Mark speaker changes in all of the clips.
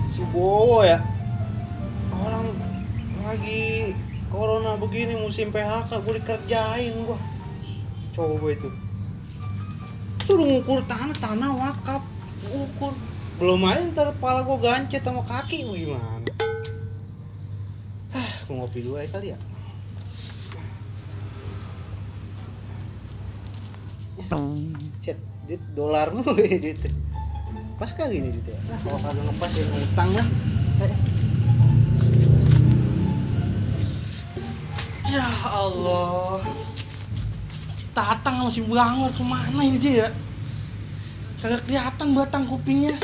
Speaker 1: Si Bowo ya, orang lagi corona begini musim PHK gue dikerjain gua. Coba itu suruh ngukur tanah wakaf, ukur belum main ntar kepala gua gancet sama kaki mau gimana. Gua ngopi dulu aja kali ya. Shit, duit dolar mulu ya duitnya. Pas kali ini duitnya. Nah, kalau kagak ngepas ya ngutang lah.
Speaker 2: Ya Allah, si Tatang sama si Bangor kemana ini dia ya? Kagak kelihatan batang kupingnya,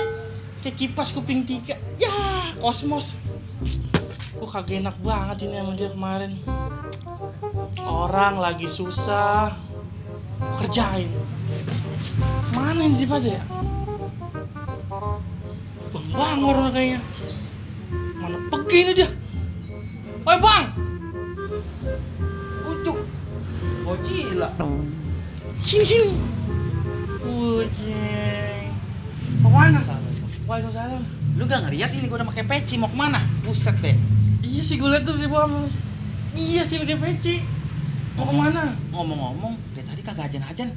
Speaker 2: kayak kipas kuping 3. Ya, kosmos. Gua kagak enak banget ini sama dia kemarin. Orang lagi susah, kerjain. Mana ini pada ya? Bang Bangor kayaknya. Mana pergi ini dia? Oi bang! Ucuk, bocila. Sini. Uceng. Mau kemana? Waalaikumsalam.
Speaker 3: Lu gak ngeliat ini gua udah pakai peci, mau kemana? Buset deh.
Speaker 2: Iya sih gue liat tuh di bawah. Iya sih pakai peci. Mau kemana?
Speaker 3: Ngomong-ngomong, dari tadi kagak ajan-ajan.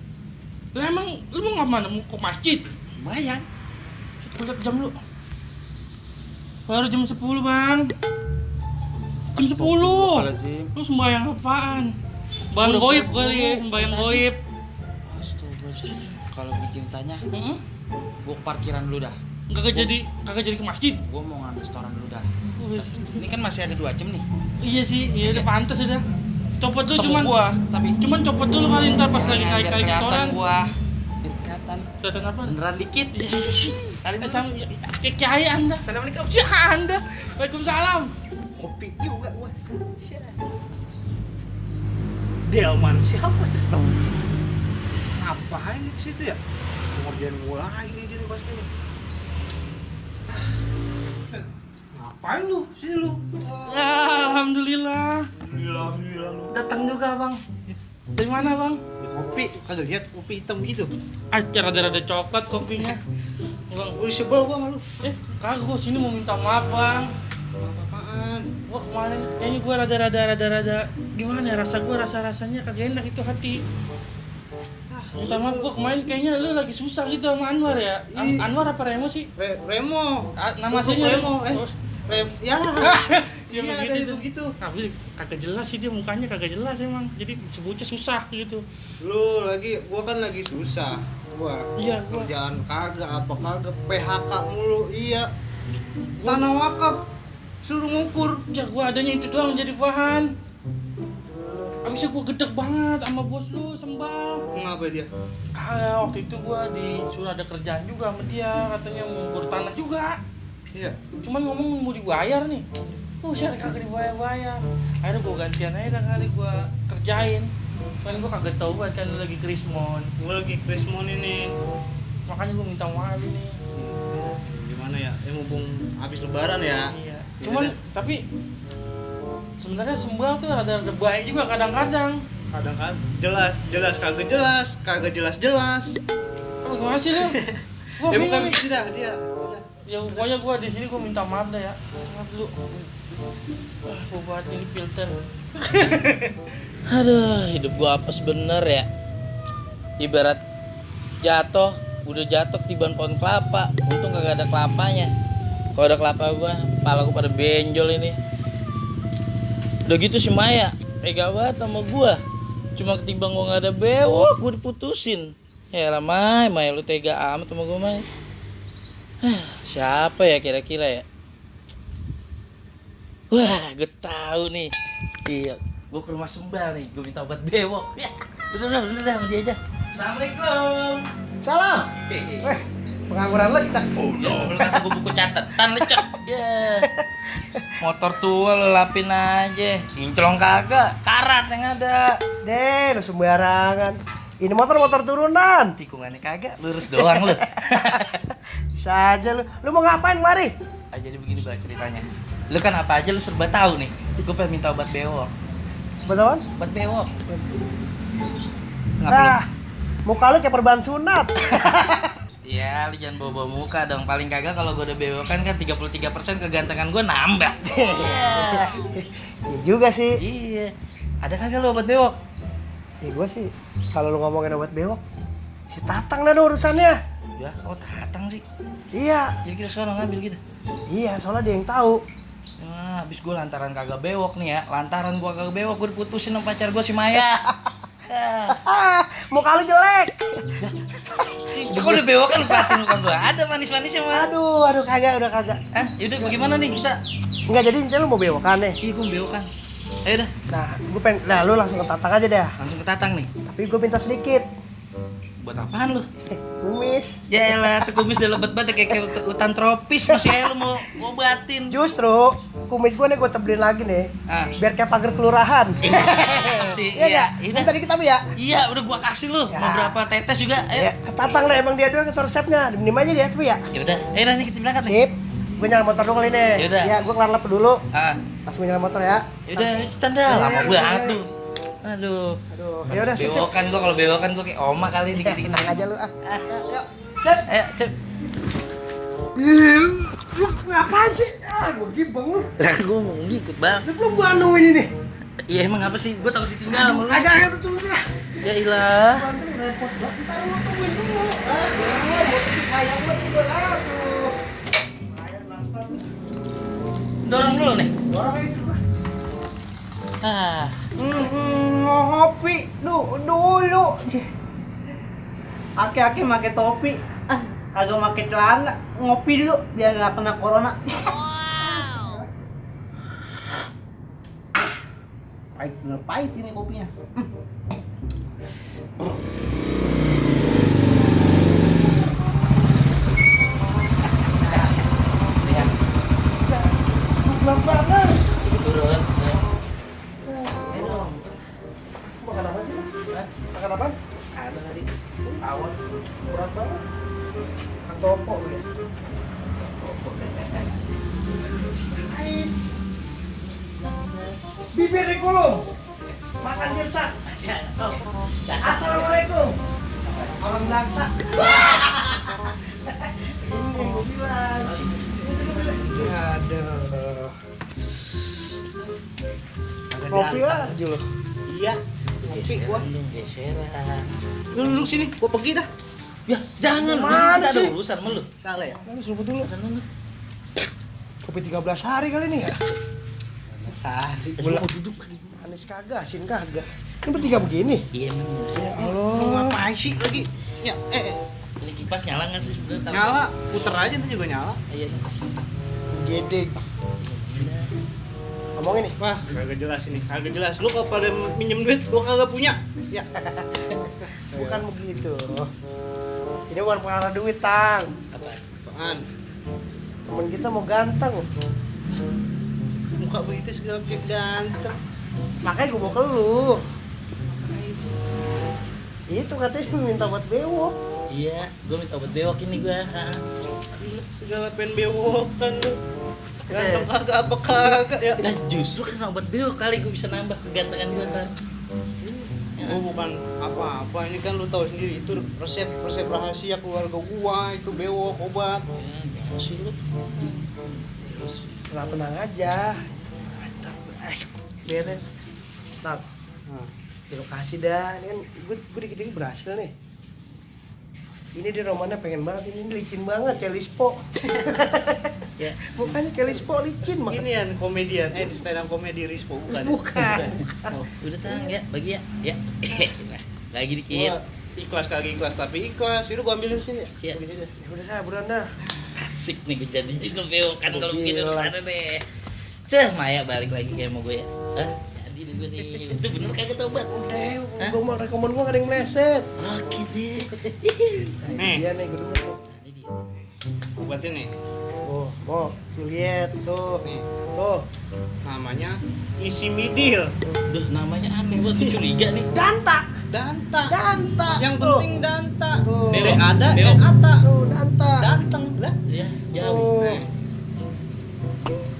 Speaker 2: Lah emang lu mau kemana? Mau ke masjid?
Speaker 3: Bayang.
Speaker 2: Gue liat jam lu. Baru jam 10 bang. Jam 10. Lu sembahyang apaan? Sembahyang goib kali ya, sembahyang goib.
Speaker 3: Astagfirullahaladzim. Kalau bikin tanya,
Speaker 2: Heeh.
Speaker 3: gua ke parkiran dulu dah.
Speaker 2: Kagak jadi ke masjid.
Speaker 3: Gua mau ngambil setoran dulu dah.
Speaker 2: Oh,
Speaker 3: Ini kan masih ada 2 jam nih.
Speaker 2: iya sih, iya udah pantas udah. Copot dulu
Speaker 3: Ketemu gua, tapi
Speaker 2: cuman copot dulu kali ntar pas lagi
Speaker 3: biar
Speaker 2: naik
Speaker 3: kelihatan
Speaker 2: restoran.
Speaker 3: gua. Biar kelihatan.
Speaker 2: Kelihatan apa?
Speaker 3: Beneran dikit.
Speaker 2: Kali kiai Anda.
Speaker 3: Assalamualaikum.
Speaker 2: Ya Anda. Waalaikumsalam.
Speaker 1: Kopi juga gua. Delman siapa tuh? Ngapain di situ ya? Ngerjain gua lagi nih dia pasti nih. Ngapain lu? Sini lu.
Speaker 2: Ya, alhamdulillah.
Speaker 1: Alhamdulillah lu.
Speaker 2: Datang juga, Bang. Dari mana, Bang?
Speaker 1: Kopi, kagak lihat kopi hitam gitu.
Speaker 2: Rada-rada coklat kopinya. Bang,
Speaker 1: Udah sebel gua sama lu.
Speaker 2: kagak gua sini mau minta maaf, Bang.
Speaker 1: Apaan?
Speaker 2: Gua kemarin kayaknya gua rada-rada gimana ya, rasanya kagak enak itu hati. Minta maaf, gua kemarin kayaknya lu lagi susah gitu sama Anwar ya. Anwar apa Remo sih?
Speaker 1: Remo.
Speaker 2: Nama aslinya
Speaker 1: Remo. Ya.
Speaker 2: Iya
Speaker 1: Iya,
Speaker 2: begitu
Speaker 1: ada
Speaker 2: tuh.
Speaker 1: begitu.
Speaker 2: Tapi kagak jelas sih dia mukanya kagak jelas emang. Jadi sebutnya susah gitu.
Speaker 1: Gua kan lagi susah.
Speaker 2: Iya, gua.
Speaker 1: Kerjaan kagak apa kagak PHK mulu. Iya. Tanah wakaf suruh ngukur.
Speaker 2: Ya gua adanya itu doang jadi bahan. Abisnya gua gedek banget sama bos lu Sembal.
Speaker 1: Ngapa dia?
Speaker 2: Kayak waktu itu gua disuruh ada kerjaan juga sama dia, katanya mengukur tanah juga.
Speaker 1: Iya.
Speaker 2: Cuman ngomong mau dibayar nih. Saya kagak dibayar. Akhirnya gua gantian aja dah kali gua kerjain. Cuman gua kagak tahu banget kan lu lagi krismon.
Speaker 1: Gua lagi Krismon ini.
Speaker 2: Makanya gua minta maaf ini.
Speaker 1: Gimana ya? Mumpung habis lebaran ya.
Speaker 2: Iya. Cuman tapi sebenarnya Sembal tuh rada-rada baik juga kadang-kadang.
Speaker 1: Kadang kan jelas kagak jelas.
Speaker 2: Oh, gimana sih lu? Gua
Speaker 1: Bukan
Speaker 2: bingung nih.
Speaker 1: dia. Udah.
Speaker 2: Ya pokoknya gua di sini gua minta maaf dah ya. Maaf dulu. Gua buat ini filter.
Speaker 4: Aduh, hidup gua apes bener ya. Ibarat udah jatuh tiban pohon kelapa. Untung kagak ada kelapanya. Kalau ada kelapa gua, kepala gua pada benjol ini. Udah gitu si Maya tega banget sama gua. Cuma ketimbang gua gak ada bewok, gua diputusin. Ya lah Maya lu tega amat sama gua Maya. Siapa ya kira-kira ya? Wah, gue tahu nih. Iya, gue ke rumah Sembal nih, gue minta obat bewok. Ya, udah sama dia aja. Assalamualaikum.
Speaker 1: Salam. Pengangguran lu kita.
Speaker 4: Oh no. Lu kata gue buku catatan lu cek. Ya. Motor tua lu lapin aja. Kinclong kagak, karat yang ada.
Speaker 5: Deh, lu sembarangan. Ini motor turunan.
Speaker 4: Tikungannya kagak, lurus doang lu.
Speaker 5: Bisa aja lu. Lu mau ngapain kemari?
Speaker 4: Jadi begini bah ceritanya. Lu kan apa aja lu serba tahu nih. Gue pengen minta obat bewok.
Speaker 5: Betul?
Speaker 4: Obat bewok.
Speaker 5: Nah, Muka lu kayak perban sunat.
Speaker 4: Iya, lu jangan bawa-bawa muka dong. Paling kagak kalau gue udah bewokan kan 33% kegantengan gue nambah.
Speaker 5: Iya juga sih.
Speaker 4: Iya. Ada kagak lu obat bewok?
Speaker 5: Ya gue sih kalau lu ngomongin obat bewok, si Tatang dah urusannya.
Speaker 4: Ya, oh Tatang sih.
Speaker 5: Iya.
Speaker 4: Jadi kita sono ngambil gitu.
Speaker 5: Iya, soalnya dia yang tahu.
Speaker 4: Nah, habis gue lantaran kagak bewok nih ya. Lantaran gue kagak bewok, gue diputusin sama pacar gue si Maya.
Speaker 5: Muka lu jelek.
Speaker 4: Kok udah bewok kan perhatiin muka gue. Ada manis-manisnya mah.
Speaker 5: Aduh kagak, udah kagak.
Speaker 4: Yaudah bagaimana nih kita?
Speaker 5: Enggak, jadi intinya lu mau bewokan nih.
Speaker 4: Iya, gue bewokan. Ayo dah,
Speaker 5: Nah, gue pengen, nah lu langsung ke Tatang aja dah.
Speaker 4: langsung ke Tatang nih.
Speaker 5: Tapi gue minta sedikit.
Speaker 4: Buat apaan lu?
Speaker 5: Kumis.
Speaker 4: Ya elah, tuh kumis udah lebat banget kayak hutan tropis. Masih aja lu mau obatin.
Speaker 5: Justru kumis gue nih gue tebelin lagi nih.
Speaker 4: Ah.
Speaker 5: Biar kayak pagar kelurahan.
Speaker 4: Si,
Speaker 5: Iya
Speaker 4: iya,
Speaker 5: enggak? Minta dikit tapi ya.
Speaker 4: Iya, udah gua kasih lu.
Speaker 5: Ya.
Speaker 4: Mau berapa tetes juga? Ayo.
Speaker 5: Ya, ke Tatang lah emang dia doang itu resepnya. Diminum aja dia tapi ya.
Speaker 4: Ya udah, ayo dah nih kita berangkat nih.
Speaker 5: Sip. Gue nyalain motor dulu kali ini.
Speaker 4: Yaudah.
Speaker 5: Ya, gue kelar lap dulu.
Speaker 4: Ah,
Speaker 5: Langsung nyalain motor ya.
Speaker 4: ya udah kita dah lama banget tuh. Aduh.
Speaker 5: Aduh, ya udah sip.
Speaker 4: Bewokan gua kalau bewokan gua kayak oma kali dikit-dikit.
Speaker 5: Tenang aja lu ah.
Speaker 4: Yuk.
Speaker 5: Cep.
Speaker 4: Ayo, cep.
Speaker 5: Lu ngapain sih? Ah, gue gibang lu.
Speaker 4: Lah gua mau ngikut, Bang.
Speaker 5: Lu belum gua anuin ini.
Speaker 4: Iya emang apa sih? Gua takut ditinggal sama lu.
Speaker 5: Agak betul ya.
Speaker 4: Ya ilah.
Speaker 5: Bantu repot banget. Ntar lu tungguin dulu. Ah, ya, motor sayang banget gue lah tuh. Sayang blaster.
Speaker 4: Dorong dulu nih.
Speaker 5: Orang itu mah.
Speaker 4: Ah,
Speaker 2: Ngopi dulu. Aki-aki pakai topi. Kagak pakai celana. Ngopi dulu biar nggak kena corona. Pahit bener pahit ini kopinya.
Speaker 4: lihat.
Speaker 5: Gelap banget.
Speaker 4: Coba turun.
Speaker 5: Ayo dong. Makan apa sih? Makan apa?
Speaker 4: Ada tadi.
Speaker 5: Awan. Berat banget. Makan topok lu. Pahit. Bibir Rikolom. Makan jirsak. Assalamualaikum. Orang Daksa. Ini gue bilang. Aduh. Kopi aja lo.
Speaker 2: Iya. Ngopi gua.
Speaker 4: Geseran.
Speaker 2: Lu duduk sini, gua pergi dah.
Speaker 4: Ya, jangan.
Speaker 5: Mana
Speaker 4: Kita ada
Speaker 5: sih?
Speaker 4: urusan sama lu.
Speaker 2: Salah ya?
Speaker 5: Lalu suruh dulu.
Speaker 4: Sana lu.
Speaker 5: Kopi 13 hari kali ini ya.
Speaker 4: Sari.
Speaker 5: Bola.
Speaker 4: Mau duduk.
Speaker 5: Anis kagak, asin kagak. Ini bertiga begini.
Speaker 4: Iya emang.
Speaker 5: Ya
Speaker 2: Lu
Speaker 5: Allah.
Speaker 2: ngapain sih lagi? Ya,
Speaker 4: Ini kipas nyala nggak sih sebenarnya?
Speaker 2: nyala, puter aja nanti juga nyala.
Speaker 4: Iya.
Speaker 5: Gede. Ngomongin nih.
Speaker 2: Wah, kagak jelas ini, kagak jelas. Lu kalau pada minjem duit, gua kagak punya. Ya,
Speaker 5: Bukan begitu. Ini bukan perkara duit, Tang.
Speaker 4: Apa?
Speaker 2: apaan?
Speaker 5: Temen kita mau ganteng.
Speaker 2: Muka begitu segala kayak ganteng.
Speaker 5: Makanya gue mau ke lu. Itu katanya minta buat bewok.
Speaker 4: Iya, gue minta obat bewok ini gue.
Speaker 2: Segala pengen bewokan lu. Ganteng kagak apa kagak ya.
Speaker 4: Nah justru karena obat bewok kali gue bisa nambah kegantengan gue ntar.
Speaker 2: Oh, bukan apa-apa, ini kan lu tahu sendiri itu resep rahasia keluarga gua, itu bewok obat.
Speaker 4: Ya, jangan sih lu.
Speaker 5: Tenang aja. Beres. Nah,
Speaker 2: Nah,
Speaker 5: di lokasi dah. Ini kan gue dikit-dikit berhasil nih. Ini di romannya pengen banget, ini licin banget kayak Lispo.
Speaker 4: Ya,
Speaker 5: Mukanya kayak Lispo licin banget.
Speaker 2: ini yang komedian, di stand up comedy Rispo bukan?
Speaker 5: Bukan.
Speaker 4: oh, udah tang ya, bagi ya. Ya. Lagi dikit.
Speaker 2: Gua ikhlas kagak ikhlas tapi ikhlas. Itu gua ambilin sini.
Speaker 4: Iya.
Speaker 2: Begini aja.
Speaker 5: Ya udah dah, buruan dah.
Speaker 4: Asik nih gue jadi juga bewokan kalau begitu
Speaker 5: Gila.
Speaker 4: ada deh. Ceh, Maya balik lagi kayak mau gue ya. Hah? Jadi deh gue nih. Itu bener kagak tobat?
Speaker 5: Udah,
Speaker 4: Hah?
Speaker 5: gue mau rekomen gue gak ada yang meleset.
Speaker 4: Oke deh.
Speaker 2: Nih.
Speaker 5: Iya nih, gue demen nih.
Speaker 4: Ada dia.
Speaker 2: Obat ini.
Speaker 5: Oh, mau lu lihat tuh.
Speaker 2: Nih,
Speaker 5: Tuh.
Speaker 2: namanya isi midil.
Speaker 4: Duh, namanya aneh banget curiga nih.
Speaker 5: Danta.
Speaker 2: Danta.
Speaker 5: Danta.
Speaker 2: Yang
Speaker 5: Tuh.
Speaker 2: penting danta.
Speaker 5: Tuh.
Speaker 2: Dede ada,
Speaker 4: Bewok.
Speaker 2: ata.
Speaker 5: Tuh, Danta.
Speaker 2: Danteng lah.
Speaker 4: Ya, jauh.
Speaker 5: Tuh.
Speaker 2: Nih.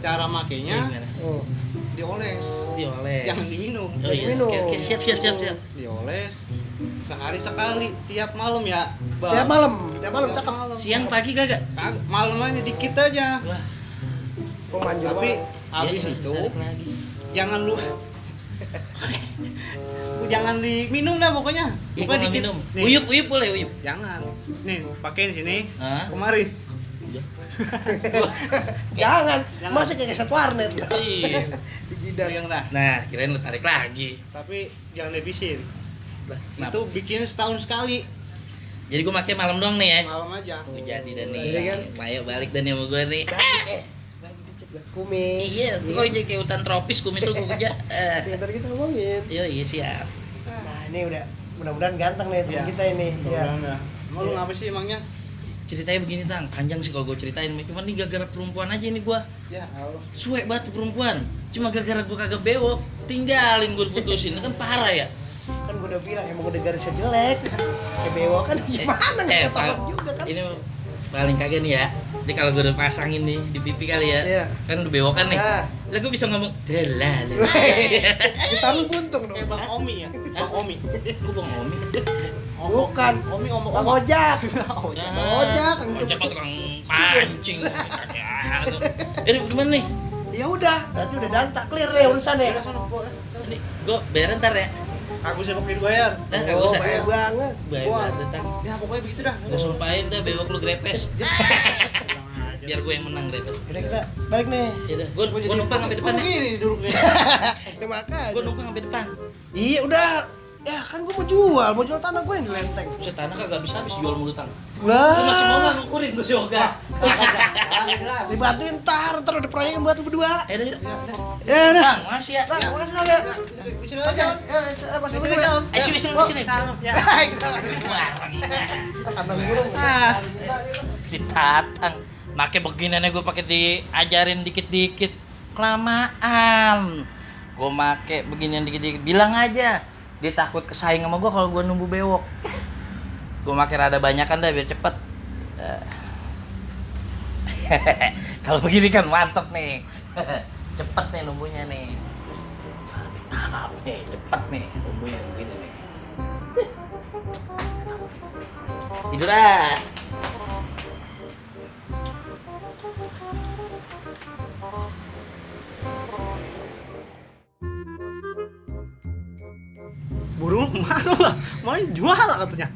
Speaker 2: Cara makainya
Speaker 4: Gimana?
Speaker 5: Oh.
Speaker 2: dioles.
Speaker 4: Dioles.
Speaker 2: Jangan diminum.
Speaker 4: Oh iya.
Speaker 5: Minum.
Speaker 4: Oke, siap.
Speaker 2: Dioles.
Speaker 1: Sehari sekali, tiap malam ya. Bang.
Speaker 5: Tiap malam cakep.
Speaker 3: Siang pagi kagak?
Speaker 1: Malam aja dikit aja.
Speaker 3: Wah,
Speaker 5: Oh, manjur
Speaker 1: Tapi
Speaker 5: banget.
Speaker 1: habis
Speaker 3: ya,
Speaker 1: itu
Speaker 3: tarik lagi.
Speaker 1: jangan lu jangan diminum dah pokoknya.
Speaker 3: Ih,
Speaker 1: Pokoknya
Speaker 3: gua nggak
Speaker 1: dikit.
Speaker 3: minum.
Speaker 1: Nih,
Speaker 3: Uyup boleh uyup.
Speaker 1: jangan. Nih, pakein sini.
Speaker 3: Hah?
Speaker 1: Kemarin.
Speaker 5: Jangan.
Speaker 1: Jangan.
Speaker 5: Masa kayak keset warnet.
Speaker 3: Iya.
Speaker 5: Di jidat.
Speaker 1: Yang dah.
Speaker 3: Nah, kirain lu tarik lagi.
Speaker 1: Tapi jangan habisin.
Speaker 3: Lah, kenapa?
Speaker 1: Itu bikin setahun sekali.
Speaker 3: Jadi gua pakai malam doang nih ya.
Speaker 1: Malam aja.
Speaker 3: Oh, jadi dan nih.
Speaker 5: Jadi kan?
Speaker 3: Ayo balik dan sama gua nih.
Speaker 5: Bagi dikit lah. Kumis.
Speaker 3: Iya, kok jadi kayak hutan tropis kumis lu gua kerja.
Speaker 5: Yang tadi kita ngomongin.
Speaker 3: Iya siap.
Speaker 5: Nah, ini udah mudah-mudahan ganteng nih teman
Speaker 1: Iya.
Speaker 5: kita ini. Ya.
Speaker 1: Mau lu ngapa sih emangnya?
Speaker 3: Ceritanya begini Tang, panjang sih kalau gue ceritain, cuman ini gara-gara perempuan aja ini gua.
Speaker 1: Ya Allah.
Speaker 3: Suwe banget tuh perempuan. Cuma gara-gara gua kagak bewok, tinggalin gua diputusin. Kan parah ya.
Speaker 5: Kan gue udah bilang emang udah garisnya jelek. Bewok kan gimana nggak ketolak juga kan.
Speaker 3: Ini paling kagak nih ya. Jadi kalau gue udah pasangin nih di pipi kali ya,
Speaker 5: Iya.
Speaker 3: kan udah bewokan nih.
Speaker 5: Nah.
Speaker 3: Lah gue bisa ngomong delala.
Speaker 5: Kita lu buntung dong.
Speaker 1: Kayak Bang Omi ya. Bang Omi.
Speaker 3: Gue bang Omi.
Speaker 5: Bukan.
Speaker 1: Omi ngomong
Speaker 5: Bang Ojak.
Speaker 1: Oh,
Speaker 5: Bang Ojak. Kang
Speaker 3: Ojek
Speaker 5: Cepet.
Speaker 3: tukang pancing. Ini gimana nih?
Speaker 5: Ya udah, berarti udah danta clear nih urusannya.
Speaker 3: Ini gue bayar ntar ya.
Speaker 1: Aku sih pakai bayar.
Speaker 3: Nah, kagak
Speaker 5: Oh,
Speaker 3: usah.
Speaker 5: baik banget.
Speaker 3: Bayar
Speaker 1: Wah.
Speaker 3: banget Tang.
Speaker 1: Ya pokoknya begitu dah.
Speaker 3: Gue sumpahin dah bewok lu grepes. Biar gue yang menang grepes.
Speaker 5: Udah kita balik nih.
Speaker 3: Yaudah, gue numpang sampai depan ya.
Speaker 1: Gini duduknya.
Speaker 5: Ya makanya.
Speaker 3: Gue numpang sampai depan.
Speaker 5: Iya udah. Ya kan gue mau jual tanah gue yang di Lenteng.
Speaker 3: Buset, tanah kagak habis-habis jual mulu Tang.
Speaker 5: Lah.
Speaker 3: Lu masih mau nggak ngukurin gue sih Oga?
Speaker 5: Dibantuin ntar ada proyek buat lu berdua.
Speaker 3: Udah yuk.
Speaker 5: Ya udah.
Speaker 3: Bang, masih ya.
Speaker 5: Nah, makasih Sal, ya.
Speaker 1: Sini aja.
Speaker 5: Pas
Speaker 1: Sini,
Speaker 5: dulu ya.
Speaker 1: Sal.
Speaker 3: Sini.
Speaker 1: Ya.
Speaker 5: Kandang burung.
Speaker 1: Ah.
Speaker 3: Si Tatang. Make beginiannya gue pakai diajarin dikit-dikit. Kelamaan. Gue make beginian dikit-dikit. Bilang aja. Dia takut kesaing sama gue kalau gue numbu bewok. Gue make rada banyakan dah biar cepet. Kalau begini kan mantep nih. Cepet nih numbunya nih. Tahap nih, cepet nih numbunya begini nih. Tidur ah.
Speaker 1: Burung kemana lah? Main juara katanya.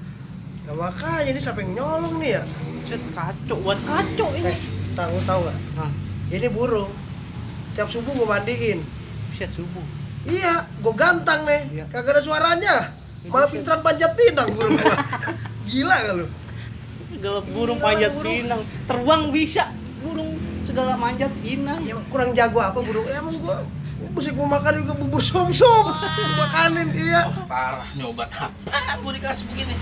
Speaker 5: Nah makanya ini siapa yang nyolong nih ya?
Speaker 1: Set kacau, buat kacau ini.
Speaker 5: Tahu nggak?
Speaker 1: Hah,
Speaker 5: Ini burung. Tiap subuh gue mandiin.
Speaker 1: set subuh.
Speaker 5: Iya, gue gantang nih.
Speaker 1: Iya.
Speaker 5: Kagak ada suaranya. Malah pinteran panjat pinang burung gua. Gila gak lu?
Speaker 1: Segala burung
Speaker 5: Gila,
Speaker 1: panjat
Speaker 5: burung.
Speaker 1: pinang, terbang bisa. Burung segala manjat pinang.
Speaker 5: Ya kurang jago apa burung? Emang gua musik mau makan juga bubur som-som. Makanin iya.
Speaker 3: Parah nih obat apa gue dikasih begini.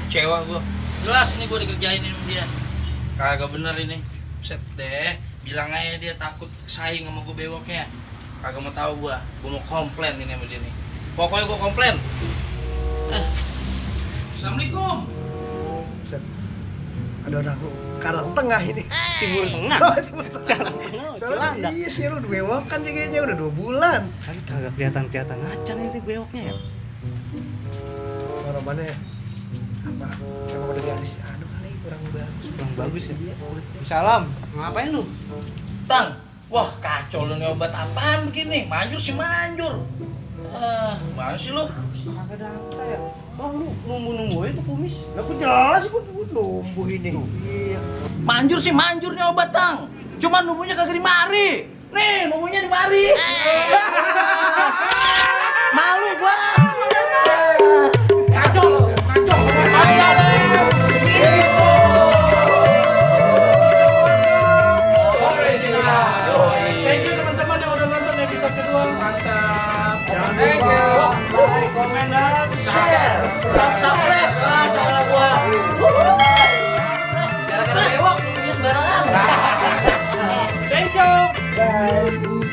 Speaker 3: Kecewa gue. Jelas ini gue dikerjain sama dia. Kagak bener ini. Set deh. Bilang aja dia takut saing sama gue bewoknya. Kagak mau tahu gue. Gue mau komplain ini sama dia nih. Pokoknya gue komplain. Assalamualaikum.
Speaker 5: Set. Ada orang Karang Tengah ini.
Speaker 1: Timur Tengah.
Speaker 5: Oh, Timur Tengah.
Speaker 1: Karang Tengah,
Speaker 5: Soalnya
Speaker 1: Cilanda.
Speaker 5: iya sih lu udah bewokan sih kayaknya udah 2 bulan.
Speaker 1: Kan kagak kelihatan acan itu bewoknya ya.
Speaker 5: Romannya apa? Emang udah garis. Aduh kali kurang bagus.
Speaker 1: Kurang bagus ya.
Speaker 5: Iya, kulitnya.
Speaker 1: Salam. Ngapain lu?
Speaker 3: Tang. Wah kacau lu nih obat apaan begini? Manjur sih manjur. Mana sih lu?
Speaker 5: Kagak danta ya.
Speaker 1: Wah, lu nunggu itu kumis.
Speaker 5: Lah kok jelas sih gua numbuh ini. Iya.
Speaker 3: Manjur sih manjurnya obat Tang. Cuma numbunya kagak di mari. Nih, numbunya di mari. Malu gua. Kacau lu, kacau.
Speaker 2: Thank you teman-teman yang udah nonton episode kedua. Mantap. Jangan lupa like, komen, dan share.
Speaker 3: Subscribe. Salah gua. Gara-gara bewok numbunya sembarangan.
Speaker 2: Thank you.
Speaker 5: Bye.